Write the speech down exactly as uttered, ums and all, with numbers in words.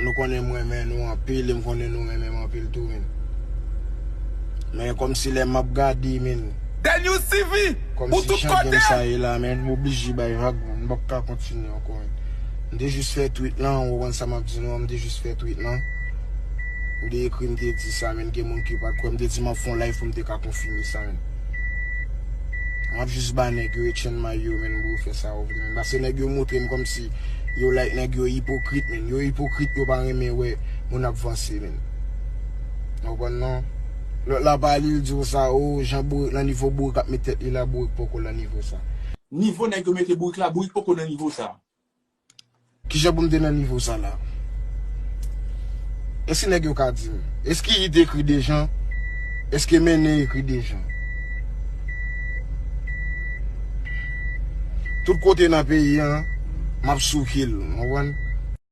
Nou konnen m renmen nou anpil, e m konnen nou renmen m anpil tou, men. Men kòmsi lè m ap gade, men. Daniel C V, Kòmsi jan game sa ye la, men, m oblije bay vag, men. M p ap ka kontinye ankò, men. M te jis fè tweet lan, ou konprann sa m ap di nou, m te jis fè tweet lan. M te ekri, m te di sa, men, gen moun ki pa t kwè. M te di m ap fè yon live pou m te ka konfime sa, men. M ap jis ba nèg yo e chenn may yo, men, pou yo fè sa yo vle, men. Paske nèg yo montre m kòmsi yo like nèg yo ipokrit, men. Yo ipokrit, yo pa renmen wè moun ap vanse, men. Ou konprann non? Lòt la pale, li di w sa, o, jan Bourik nan nivo Bourik ap met tèt li la, Bourik poko nan nivo sa. Nivo nèg yo mete Bourik la, Bourik poko nan nivo sa. Kijan pou m te nan nivo sa la? Èske nèg yo ka di m? Èske Hit ekri Dejan? Èske Mennen ekri Dejan? Tout kote nan peyi an, m ap souke l, w konprann?